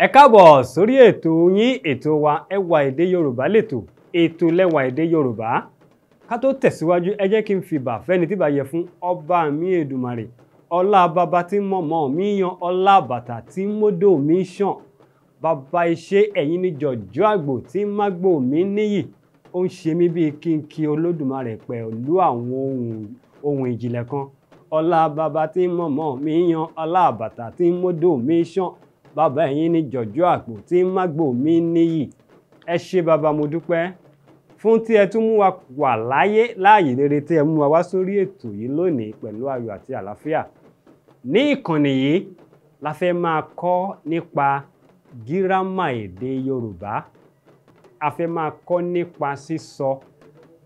Ẹ káàbọ̀ sórí ètò yín, ètò wa, Ẹwà Èdè Yorùbá lètò, ètò lẹ́wà èdè Yorùbá. Ká tó tẹ̀síwájú, ẹ jẹ́ kí n fi bà fẹ́ni tí bá yẹ fún ọba mi Èdùmàrè, ọlá bàbá tí mọ̀mọ́ mi yan, ọlá bàtà tí mọ́dọ̀ mi ṣàn, bàbá iṣẹ́ ẹ̀yin ní jọ̀jọ́ àgbò tí mágbò mi níyì. Ó ń ṣe mí bíi kí n kí Olódùmarè pẹ̀lú àwọn ohun ìjìnlẹ̀ kan. Ọlá bàbá tí mọ̀mọ́ mi yan, ọlá bàtà tí mọ́dọ̀ mi ṣàn, bàbá ẹ̀yin ní jọ̀jọ́ àgbò tí mágbò mi níyì. Ẹ ṣé bàbá, mo dúpẹ́ fún tí ẹ tún mú wa wà láyé láàyè rere tí ẹ mú wa wá sórí ètò yìí lónìí pẹ̀lú ayọ̀ àti àlàáfíà. Ní ìkànnì yìí la fẹ́ máa kọ́ nípa gírámà èdè Yorùbá. A fẹ́ máa kọ́ nípa sísọ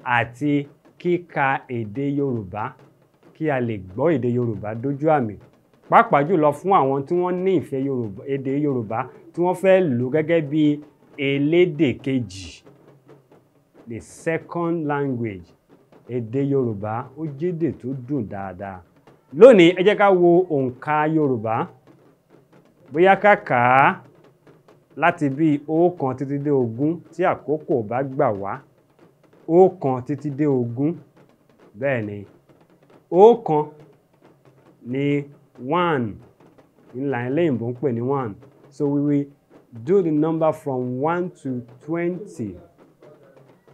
àti kíka èdè Yorùbá kí a lè gbọ́ èdè Yorùbá dójú àmì, pàápàá jùlọ fún àwọn tí wọ́n ní ìfẹ́ èdè Yorùbá tí wọ́n fẹ́ lò gẹ́gẹ́ bí elédè kejì, the second language. Èdè Yorùbá ó jédè tó dùn dáadáa. Lónìí, ẹ jẹ́ ká wo òǹkà Yorùbá, bóyá ká kà á láti bí 1 títí dé 20 tí àkókò bá gbà wá. 1 títí dé 20, bẹ́ẹ̀ ni. 1 ní 1, ńlá eléyìnbó ń pè ní 1. So we will do the number from 1 to 20.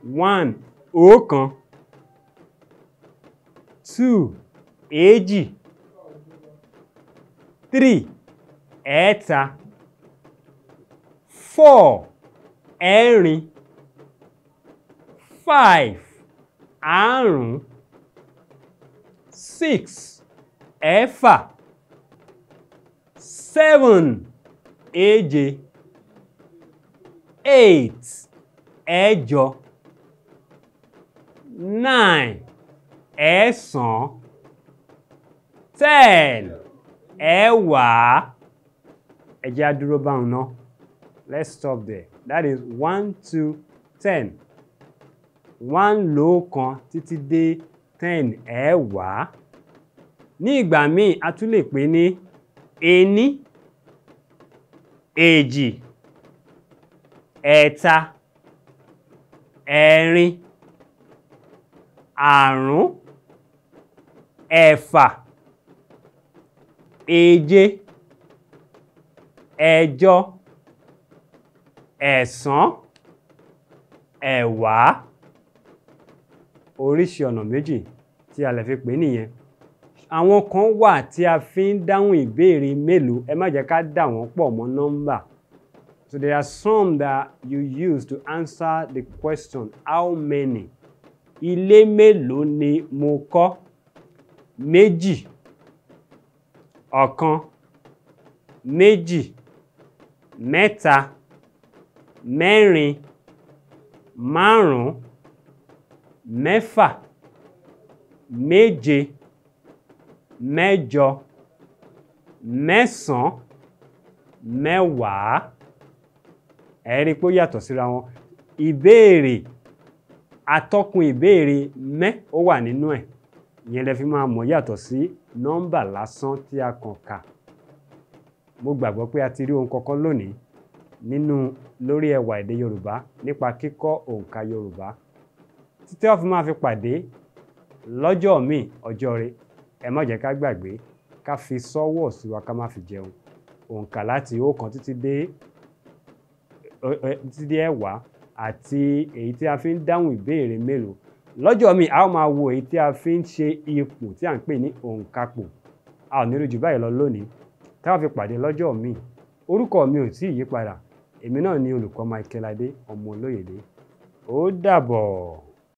1, 1, 2, 2, 3, 3, 4, 4, 5, 5, 6, 6, 7, 7, 8, 8, 9, 9, 10, 10. Ẹ jẹ́ á dúró báwọn ná. Let's stop there. That is 1 to 10. 1 lóókan títí dé 10, 10. Ní ìgbà míì, a tún lè pè ní 1, 2, 3, 4, 5, 6, 7, 8, 9, 10. Oríṣi ọ̀nà méjì tí a lè fi pè nìyẹn. Àwọn kan wà tí a fi ń dáhùn ìbéèrè mélòó, ẹ má jẹ́ ká dà wọ́n pọ̀ mọ́ nọ́mbà. So there are some that you use to answer the question how many. Ilé mélòó ni mo kọ́? 2, 1, 2, 3, 4, 5, 6, 7, 8, 9, 10. Ẹ rí pé ó yàtọ̀ síra wọn. Ìbéèrè atọ́kùn ìbéèrè mẹ́ ó wà nínú ẹ̀. Ìyẹn lẹ fi máa mọ̀ yàtọ̀ sí nọ́mbà lásán tí a kàn kà. Mo gbàgbọ́ pé a ti rí ohun kọ̀ọ̀kan lónìí nínú lórí Ẹwà Èdè Yorùbá nípa kíkọ́ òǹkà Yorùbá. Títí a fi máa fi pàdé lọ́jọ́ míì, ọjọ́ rẹ, ẹ má jẹ́ ká gbàgbé ká fi sọ́wọ́ sí wa ká má fi jẹun. Òǹkà láti 1 títí dé 10 àti èyí tí a fi ń dáhùn ìbéèrè mélòó. Lọ́jọ́ míì, a ó máa wo èyí tí a fi ń ṣe ipò tí à ń pè ní òǹkapò. A ò ní rí jù báyìí lọ lónìí. Tá a fi pàdé lọ́jọ́ míì, orúkọ mi ò tí ì yí padà. Èmi náà ni olùkọ́ Michael Adé, ọmọ Olóyèdé. Ó dàbọ̀.